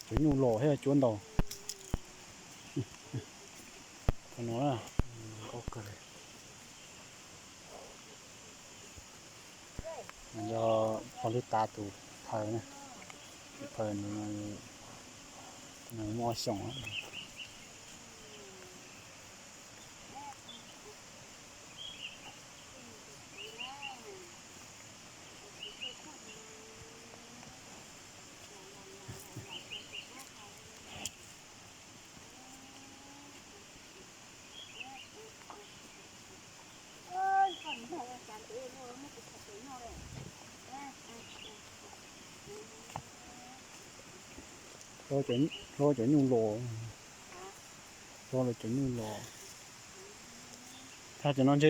Cov nyuj los thiab cuab ntau. Cov no na, yog pog Lwj Tav tus phaw na, tus phaw no muaj ob xyoos. Hlob cov nyuj los, hlob lawv cov nyuj los, thaj cov no ntshe